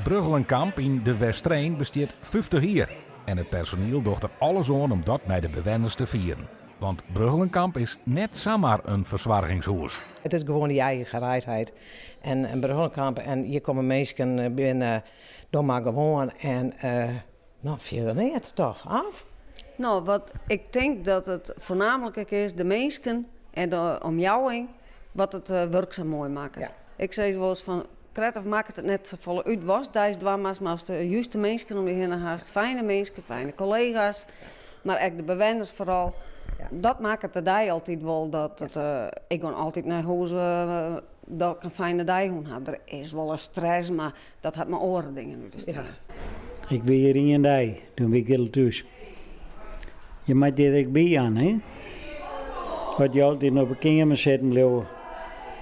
Brugchelencamp yn De Westereen bestiet 50 jier. En it personiel docht der alles oan om dat mei de bewenners te fieren. Want Brugchelencamp is net samar in fersoargingshûs. It is gewoan dy eigen gereidheid. En Brugchelencamp en hjir komme minsken binnen, doch mar gewoan en no fierder neat toch, af? No, wat ik tink dat it foarnaamlik ek is, de minsken en de omjouwing wat it wurk sa moai makket. Ik sis wolris fan, krekt of makket it net safolle út watst deis dwaan moatst, mar ast de juste minsken om dy hinne hast, fijne minsken, fijne kollega's, mar ek de bewenners foaral, dat makket de dei altyd wol dat it, ik gean altyd nei hûs dat ik in fijne dei hân ha. Der is wolris stress, mar dat hat mei oare dingen út te stean. Ik wie hjir ien dei, doe wie ik hiel thús. Je moat hjir ek by jaan, hè? As je altyd op de keamer sitten bliuwe,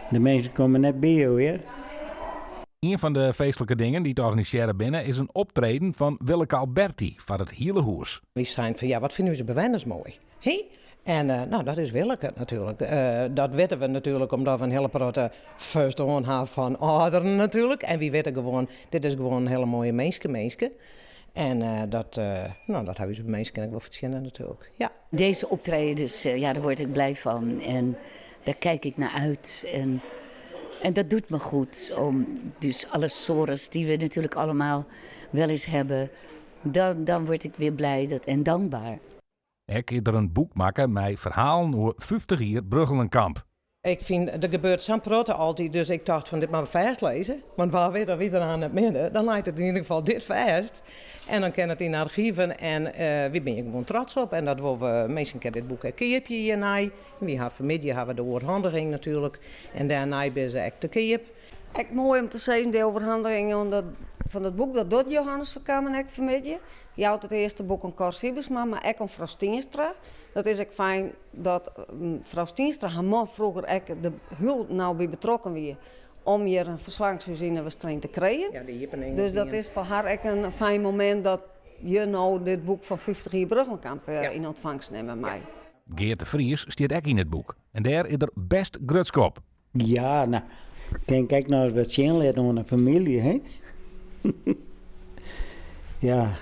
de minsken komme net by jo, hear. Ien fan de feestlike dingen dy't organisearre binne is in optreden fan Willeke Alberti foar it hiele hûs. Wy seinen fan ja, wat fine ús bewenners moai? Hé? En no, dat is Willeke natuerlik. Dat witte we natuerlik omdat we in hiele protte ferstân ha fan âlderen natuerlik. En wy witte gewoan, dit is gewoan in hiele moaie minske-minske. En dat, no, dat hawwe ús minsken ek wol fertsjinne natuerlik. Ja. Deze optredens, ja, daar word ik blij van. En daar kijk ik naar uit. En, en dat doet me goed. Om dus alle sores die we natuurlijk allemaal wel eens hebben, dan, dan word ik weer blij dat, en dankbaar. Ek is der in boek makke mei ferhalen oer 50 jier Brugchelencamp. Ik fyn, der gebeurt sa'n protte altyd, dus ik tocht fan dit moatte we fêstlizze. Want wa wit of wy der net binne, dan leit it yn ieder gefal dit fêst. En dan kin it yn argiven en wy binne hjir gewoan trots op. En dat wolle we, minsken kinne dit boek ek keapje hjirnei. Wy ha fanmiddei hawwe we de oerhandiging natuerlik en dêrnei binne se ek te keap. Ek moai om te sizzen, de overhandiging oan dat, fan dat boek, dat docht Johannes van Kammen ek fanmiddei. Jout it earste boek oan Cor Sybesma, mar ek oan frou Stienstra. Dat is ek fijn dat frou Stienstra har man froeger ek der hiel nau by betrokken wie om hjir in fersoargingshûs yn De Westereen te krijen. Ja, de iepening. Dus dat is foar har ek in fijn momint dat je no dit boek fan 50 jier Brugchelencamp yn ûntfangst nimme mei. Geart de Vries stiet ek yn it boek en dêr is er bêst grutsk op. Ja, no, kin ik ek noch ris wat sjen litte oan de famylje, hè? Ja.